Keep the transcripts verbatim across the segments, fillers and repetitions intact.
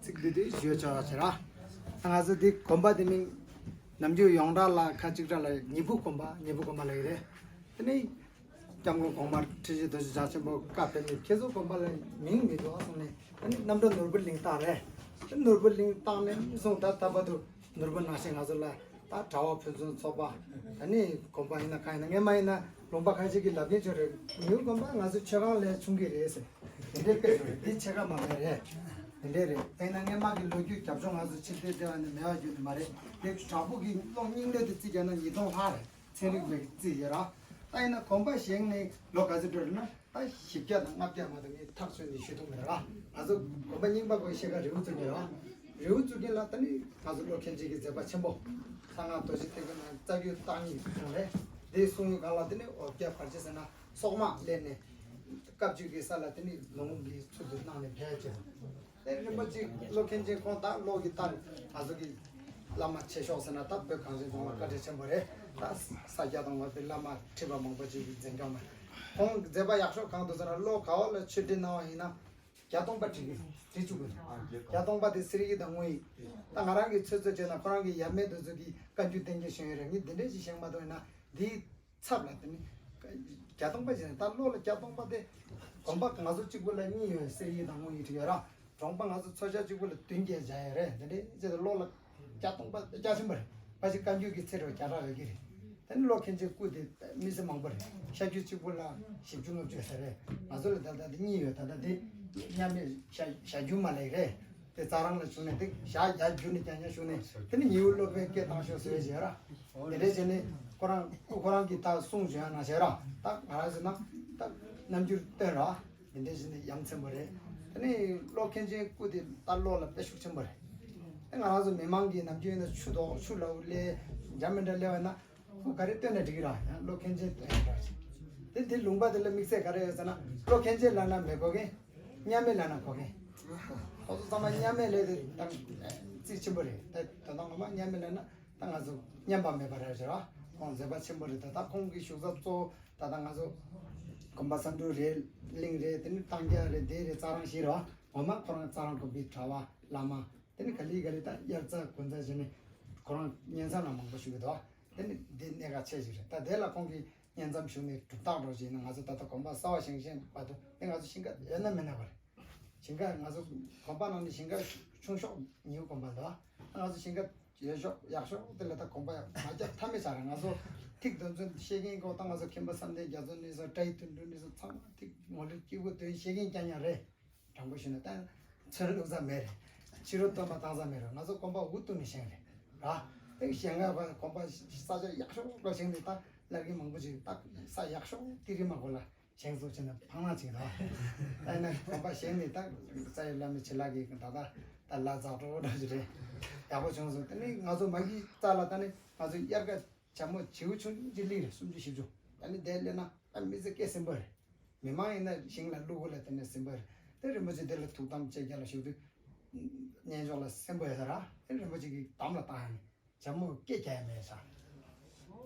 ཚིག་འདི་དེ་ཞུ་ཆོག་ཆེ་ར། ང་ཚོ་འདི་དགོན་པ་དེ་མིང་ནམ་རྒྱུན་ཡོངས་གྲགས་ལ་ཁ་གཅིག་གྲགས་ལ་ཉི་བུ་དགོན་པ་ཉི་བུ་དགོན་པ་ལ་ཡི་རེད། དེ་ནས་སྐྱབས་མགོན་གོང་མ་ཁྲི་ཆེན་རྡོ་རྗེ་འཆང་ཆེན་པོ་བཀའ་ཕེབས་ནས་ཁྱེད་ཚོ་དགོན་པ་ལ་མིང་མི་འདུག་ཨ་གསུངས་ནས། དེ་ནས་རྣམ་གྲོལ་ནོར་བུ་གླིང་བཏགས་རེད། དེ་ནོར་བུ་གླིང་བཏགས་ནས་བཟུང་ད་ལྟ་བར་དུ་ནོར་བུ་ནང་བཞིན་ང་ཚོ་ལ་ད་གྲྭ་པ་ཕུན་སུམ་ཚོགས་པ། ད་ནི་དགོན་པ་ཡིན་ན་གང་ཡིན་ན་སྔས་མ་ཡིན་ན་ལུང་པ་ཁ་ཤས་ཀྱིས་ལབ་མཁན་ཅིག་རེད། ཉི་བུ་དགོན་པ་ང་ཚོ་མཆོད་ཁང་ལས་ཆུང་གི་རེད་ཟེར། དེ་འདྲའི་དཔེ་ཞིག་རེད། འདི་ཕྱེད་ཀ་མ་མེད་རེད། དེ་འདྲའི་རེད། དཔེར་ན་སྔས་མ་གི་ལོ་རྒྱུས་རྒྱབ་ལྗོངས་ང་ཚོ་ཕྱིར་བལྟས་བལྟས་པ་ནི་མེད་པ་བརྗོད་ནི་མ་རེད། དེ་དྲག་པོ་གི་གློག་རྙིང་ལས་དེ་རྩིས་རྒྱག་ན་ཉིས་སྟོང་ལྷག་རེད། ཚན་རིག་པས་རྩིས་ཡོད་ར། ད་ཡིན་ན་དགོན་པ་བཞེངས་ནས་ལོ་ག་ཚོད་འགྲོ་རེད་ན་ད་བཞི་བརྒྱ་དང་ལྔ་བརྒྱ་མ་གཏོགས་ངས་ཐག་ཆོད་ནས་ཞུ་ཐུབ་མེད་ར། ང་ཚོ་དགོན་པ་རྙིང་པ་གོ་ཤེས་ཀ་རི་བོ་བཙུགས་ནས་ར། རི་བོ་བཙུགས་མཁན་ལ་ད་ནི་ང་ཚོ་བློ་མཁན་ཆེན་གྱི་མཛད་པ་ཆེན་པོ། གསང་སྔགས་རྡོ་རྗེ་ཐེག་པའི་ནང་རྩ་རྒྱུད་བརྟག་གཉིས་གསུངས་རེད། དེ་གསུངས་ཡོད་ག་ལ་དེ་ནི་འོ་བརྒྱ་བར་ཆད་ཟེར་ན་སོག་མ་ལེན་ནས་བཀའ་བརྒྱུད་ཀྱི་ས་ལ་དེ་ནི་ལུང་གི་ཚུལ་དུ་གནང་ནས་ཕེབས་ཀྱི། དེ་རིན་པོ་ཆེ་བློ་མཁན་ཆེན་ཁོང་དང་བློ་གི་ལྟར་ང་ཚོ་གི་བླ་མ་ཆེ་ཤོས་ཟེར་ན་ད་བོད་གངས་ཅན་ལྗོངས་ལ་བཀའ་དྲིན་ཆེན་པོ་རེད། ད་ས་སྐྱ་དང་བ་དཔེ་བླ་མ་ཁྲི་པ་མང་པོ་ཅིག་གིས་འཛིན་སྐྱོང་གནང་། ཁོང་མཛད་པ་ཡག་ཤོས་གང་འདུག་ཟེར་ན་ལོ་ག་བ་ལ་ཆོས་ཁྲིད་གནང་བ་ཡིན་ན་བརྒྱ་སྟོང་པ་བྲིས་གི་བྲིས་བཅུག་གི་འདུག་བརྒྱ་སྟོང་པ་དེ་གསེར་ཡིག་དང་དངུལ་ཡིག་ད་ང་རང་གིས་ཚོད་ཚོད་བྱས་ན་ཁོ་རང་གི་ཡབ་མེས་དེ་ཚོ་གིས་བཀའ་འགྱུར་གཏན་འཁེལ་བཞེངས་ཡོད་རེད། ངས་འདི་འདྲས་ཅིག་བཞེངས་མ་ཐུབ་ཡིན་ན་འདིའི་ཚབ་ལ་དེ་ནི་བརྒྱ་སྟོང་པ་ཞིག་རེད། ད་བློ་ལ་བརྒྱ་སྟོང་པ་དེ་དགོན་པ་ང་ཚོ་གཅིག་པུ་ལ་གཉིས་ཡོད། གསེར་ཡིག་དང་དངུལ་ཡིག་བྲིས་ཡོད་ར། གྲོང་པ་ང་ཚོ་ཚོ་ཆ་གཅིག་པུ་ལ་བདུན་བརྒྱད་བཞག་ཡོད་རེད། དེ་འདྲའི་ཅི་ལྟར་བློ་ལ་བརྒྱ་སྟོང་པ་རྒྱ་ཆེན་པོ་རེད། ཕལ་ཆེར་བཀའ་འགྱུར་གྱི་ཚད་རེ་བ་བརྒྱ་ཕྲག་ཡོད་ཀྱི་རེད། དེ་ནི་བློ་མཁན་ཆེན་སྐུ་དེ་མི་ཚེ་མང་པོ་རེད། ཤ་རྒྱུད་གཅིག་པུ་ལ་བཞི་བཅུ་ལྔ་བཅུ་ཟེར་རེད། ང་ཚོ་ལ་ད་ལྟ་དེ་གཉིས་ཡོད། ད་ལྟ་དེ་མཉམ་མེད་ཤ་ཤ་རྒྱུད་མ་ལེགས་རེད། དེ་རྩ་རང་ལ་བྱུང་ནས་དེ་ཞག་ཡར་བརྒྱུད་ནས་ཀྱང་ཡར་བྱུང་ནས་དེ་ནི་ཉི་འོད་སློབ་དཔོན་སྐད་བཏང་ཤོག་ཟེར་བའི་རྗེས་ར། དེ་འདྲས་བྱས་ནས་ཁོ་རང་སྐུ་ཁོ་རང་གིས་ད་གསུང་བྱོན་ཡ་ན་བྱས་ར། ད་ང་རང་ཟེར་ན་ད་རྣམ་འགྱུར་སྟོན་ར། དེ་འདྲས་བྱས་ནས་ཡ་མཚན་པོ་རེད། དེ་ནས་བློ་མཁན་ཆེན་སྐུ་དེ་ད་བློ་ལ་དཔེ་ཤུགས་ཆེན་པོ་རེད། དེ་ང་རང་ཚོ་མི་མང་གིས་ནམ་རྒྱུན་ཡིན་ན་ཆུ་དོག་ཆུ་ལའུ་ལས་འཇམ་མི་འདྲ་སླེབས་པ་ན། ཁོ་ག་རེ་སྟོན་ན་འགྲིག་གི་ར། ཡང་བློ་མཁན་ཆེན་སྟོན་ཡ་འདྲ་ཞིག་དེ་དེ་ལུང་པ་དེ་ལ་དམིགས་བསལ་ག་རེ་ཡོད་ཟེར་ན་བློ་མཁན་ཆེན་ལབ་ན་མི་གོ་མཁན། མཉམ་མེད་ལབ་ན་གོ་མཁན། ཁོ་ཚོ་ཚང་མ་མཉམ་མེད་ལས་དེ་ད་རྩིས་ཆེན་པོ་རེད། ད་དོན་དག་ངོ་མ་མཉམ་མེད་ལབ་ན་ད་ང་ཚོ་མཉམ་པ་མེད་པ་རེད་ཟེར་བ། ཁོང་མཛད་པ་ཆེན་པོ་རེད། ད་ད་ཁོང་གི་བཞུགས་ས་གཙོ་བོ་ད་ད་ང་ཚོ་དགོན་པ་བསམ་འགྲུབ་རེད། གླིང་རེད། དེ་ནི་ལྟེང་རྒྱ་རེད། དེ་རེད། རྩ་རང་བཞི་རེད་བ། ངོ་མ་ཁོ་རང་རྩ་རང་དགོན་པའི་གྲྭ་པ་བླ་མ། དེ་ནི་ག་ལེ་ག་ལེ་ད་དབྱར་རྩྭ་དགུན་རྩྭ་བྱས་ནས་ཁོ་རང་བསྙེན་མཚམས་ལ་མང་པོ་བཞུགས་ཀྱི་འདུག་དེ་ནི་འདི་གནད་འགག་ཆེ་ཞིག་རེད། ད་དེ་ལ་ཁོང་གིས་བསྙེན་མཚམས་བཞུགས་ནས་གྲུབ་རྟགས་འགྲོ་བཞིན་ན་ང་ཚོ་ད་ལྟ་དགོན་པ་གསར་བ་བཞེངས་བཞེངས་བར་དུ་དེ་ང་ཚོ་ཞིང་ཁ་ཡོད་ན་མེད་ན་བ་རེད། ཞིང་ཁ་ང་ཚོ་དགོན་པ་ནང་ནས་ཞིང་ཁ་ཆུང་ཤོས་ཉི་འོད་དགོན་པ་འདུག་ང་ཚོ་ཞིང་ཁ་ཡོད་ཤོས་ཡག་ཤོས་དེ་ལ་ད་དགོན་པ་ཡག་མ་རྒྱག་ཐབས་མེད་ཆགས་རེད། ང་ཚོ་ཐིག་དོན་ཚན་བཤད་མཁན་གོ་ད་ང་ཚོ་མཁན་པོ་བསམ་གཏན་རྒྱ་མཚོ་ནས་བཟུང་བཀྲ་ཡི་དོན་གྲུབ་ནས་བཟུང་ཚང་མ་ཐིག་ངོ་ལོག་སྐྱེ་དགུ་དོན་བཤད་མཁན་རྐྱང་རྐྱང་རེད། དྲང་པོ་ཞུས་ན་ད་ཚོན་བླུག་ས་མེད་རེད། ཕྱི་རུ་སྟོན་པ་བཏང་ས་མེད་རེད། ང་ཚོ་དགོན་པ་འུ་ཐུག་ནས་བཞེངས་རེད་ར། དེ་བཞེངས་ཡག་པ་དགོན་པ་ས་ཆ་ཡག་ཤོས་ལ་བཞེངས་ནས་ད་སླར་གྱི་མང་པོ་ཞིག་ད་ས་ཡག་ཤོས་དེ་རིང་མ་གོ་ལ་བཞེངས་སོ་བྱས་ན་ཕངས་ན་ཅིག་ར། ད་ཡིན་ན་དགོན་པ་བཞེངས་ནས་ད་རྩ་བའི་བླ་མའི་བྱིན་རླབས་ཀྱིས་ད་ད་ད་ལ་ཛག་འགྲོ་འགྲོ་ཞིག་རེད། ཡག་པོ་བྱུང་སོང་། དེ་ནི་ང་ཚོ་མ་གི་རྩ་ལ་ད་ནི་ང་ཚོ་དབྱར་ཁ་བྱ་མོ་བྱིའུ་ཆུང་ཆུང་ཅིག་སླེབས་རེད། སུམ་ཅུ་བཞི་བཅུ། ད་ནི་དེ་སླེབས་ན་ད་མི་ཚེ་སྐྱེལ་ཟིན་པ་རེད། མི་མང་ཡིན་ན་ཞིང་ལ་བླུག་གོ་ལ་དེ་ནས་ཟིན་པ་རེད། དེ་རིན་པོ་ཆེ་དེ་ལ་ཐུགས་དམ་བཅས་རྒྱ་ལ་ཞུགས་དུས་གཉེན་ཕྱོགས་ལ་སེམས་པོ་ཡོད་ས་ར། དེ་རིན་པོ་ཆེ་གི་དམ་ལ་བཏང་ཡ་ནི་བྱ་མོ་སྐད་རྒྱག་ཡ་མེད་ས།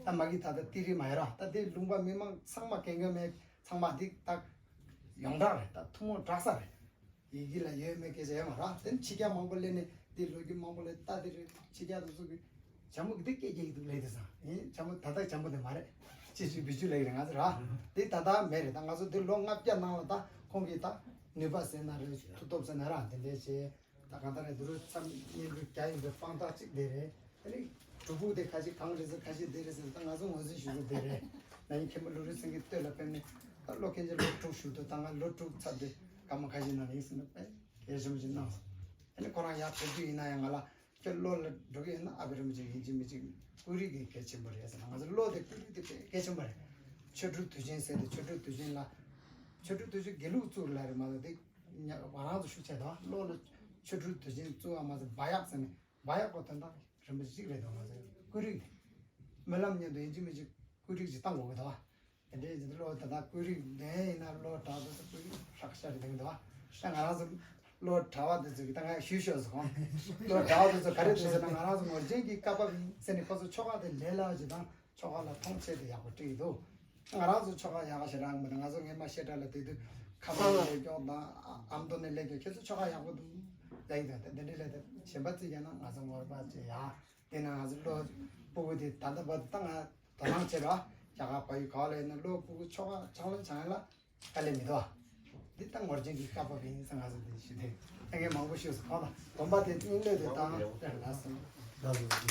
ད་མ་གི་ད་ལྟ་ཏི་རི་མ་ཡ་ར། ད་དེ་ལུང་པ་མི་མང་ཚང་མ་གན་གན་མེད། ཚང་མ་འདི་ད་ཡོངས་གྲགས་རེད། ད་ཐུན་མོང་གྲགས་ས་རེད། ཡི་གེ་ལ་ཡོད་མེད་སྐད་ཆ་ཡོད་མ་རེད། དེ་ནི་ཕྱི་རྒྱལ་མང་པོ་སླེབས་ནས་འདི་ལོ་རྒྱུས་མང་པོ་ལ་ལྟ་དེ་རེད། ཕྱི་རྒྱལ་དུ་སུ་གི་བྱ་མོ་གི་འདི་སྐད་རྒྱག་གི་འདུག་ལས་དེ་སང་ཡིན། བྱ་མོ་ད་ལྟ་བྱ་མོ་དེ་མ་རེད། ཅི་ཞིག་བི་ཅུ་ལས་རེད་ང་ཚོ་ར། འདི་ད་ལྟ་མེད་རེད། ད་ང་ཚོ་འདི་ལོ་ལྔ་བརྒྱ་ནང་ལ་ད་ཁོང་གིས་ད་ནུས་པ་ཟེར་ན་རེད། མཐུ་སྟོབས་ཟེར་ན་ར་དེ་འདྲས་བྱས། ད་གང་ལྟར་རེད། འདི་རུ་མཚམས་བསྙེན་བཀུར་རྒྱག་ཡིན་པའི་དཔང་རྟགས་གཅིག་དེ་རེད། དེ་ནི་སྒྲུབ་ཕུག་དེ་ཁ་ཤས་གང་རེད་ཟེར། ཁ་ཤས་འདི་རེད་ཟེར། ད་ང་ཚོ་ངོས་འཛིན་ཞུ་རྒྱུ་དེ་རེད། ན་ཡིན་མཁན་པོ་ལུ་རི་སེང་གེ་སྟོད་ལ་ཕེབས་ནས་ད་བློ་མཁན་ཆེན་ལོ་དྲུག་བཞུགས་འདུག་ད་ང་ལོ་དྲུག་ཚར་དུས་སྐར་མ་ཁ་ཤས་ནང་ལ་ཡིན་ཟེར་ན་དཔེ་གལ་ཆེན་པོ་ཅིག་གནང་སོང་། དེ་ནི་ཁོ་རང་ཡར་ཕེབས་དུས་ཡིན་ན་ཡང་ང་ལ་ཁྱོད་བློ་ལ་འགྲོ་གི་ཡིན་ན་ཨ་ཕི་རི་མི་ཅིག་ཡིན་གཅིག་མིན་གཅིག་ཀུ་རི་གི་གལ་ཆེན་པོ་རེད་ཟེར་ན། ང་ཚོ་བློ་དེ་ཀུ་རི་དེ་དཔེ་གལ་ཆེན་པོ་རེད། ཆོ་འཕྲུལ་དུས་ཆེན་ཟེར་དེ་ཆོ་འཕྲུལ་དུས་ཆེན་ལ་ཆོ་འཕྲུལ་དུས་ཆེན་དགེ་ལུགས་གཙུག་ལག་རེད་མ་གཏོགས་དེ་ང་རང་ཚོ་ཤུགས་ཆེ་དང་བློ་ལ་ཆོ་འཕྲུལ་དུས་ཆེན་བཙུགས་པ་མ་ཟད་བག་ཡག་ཟེར་ནས། བག་ཡག་པོ་དོན་དག་རིན་པོ་ཆེ་གཅིག་རེད་འདུག་ང་ཚོའི་ཀུ་རིག་དེ། སྨོན་ལམ་མཉམ་དུ་ཡིན་གཅིག་མིན་གཅིག་ཀུ་རིག་ཅིག་བཏང་དགོས་ཀྱི་འདུག་བ། དེ་འདྲའི་ཅིག་བློ་ད་ལྟ་ཀུ་རིག་ལྡན་ཡིན་ན་བློ་དྲག་འདུག་ཟེར་ཀུ་རིག་ཧྲག་ཤ་རེ་ལྡན་འདུག་བ། ད་ང་རང་ཚོ་བློ་གྲྭ་བ་དེ་ཚོ་གི་ད་ང་ཞུས་ཤོག་ཟེར་གོ། བློ་གྲྭ་བ་དེ་ཚོ་ག་རེ་འདུག་ཟེར་ན་ང་རང་ཚོ་ངོར་ཅན་གྱི་བཀའ་བབས་ཡིན་ཟེར་ནས་ཁོ་ཚོ་ཆོ་ག་དེ་ལས་སླ་བ་ཅིག་དང་། ཆོ་ག་ལ་མཐོང་ཆེན་དུ་ཡག་པོ་བྲིས་འདུག་ང་རང་ཚོ་ཆོ་ག་ཡག་ཞེ་དྲག་མི་འདུག་ང་ཚོ་སྔས་མ་བཤད་གྲྭ་ལ་དེ་དུས་ཁ་པར་ནས་སླེབས་ཀྱོག་དང་ཨ་མདོ་ནས་སླེབས་ཀྱོག་ཁྱེད་ཚོ་ཆོ་ག་ཡག་པོ་འདུག་ལ་ཡིན་ད་དེ་འདྲ་ལས་ད་གཞན་པ་བརྩིས་ཀྱང་ན་ང་ཚོ་ངོར་པ་ཅེ་ཡ། དེ་ན་ང་ཚོ་ལོ་སྤུ་གུ་དེ་ད་ལྟ་བར་དུ་ད་ང་དོ་སྣང་བྱེད་རོགས། རྒྱ་གར་བལ་ཡུལ་ག་བ་ལ་ཡིན་ན་ལོ་སྤུ་གུ་ཆོ་ག་ཆང་ལོན་ཆང་ལ་དཀའ་ལས་མི་འདུག་འདི་ད་ངོར་ཅན་གྱི་བཀའ་བབས་ཡིན་ས་ང་ཚོ་འདི་ཞུ་དེ་ཨ་ངས་མང་པོ་ཞུས་སོང་གོ། ད་དགོན་པ་དེ་དབྱིན་ལོས་དེ་བཏང་དེར་ལ་སོང་།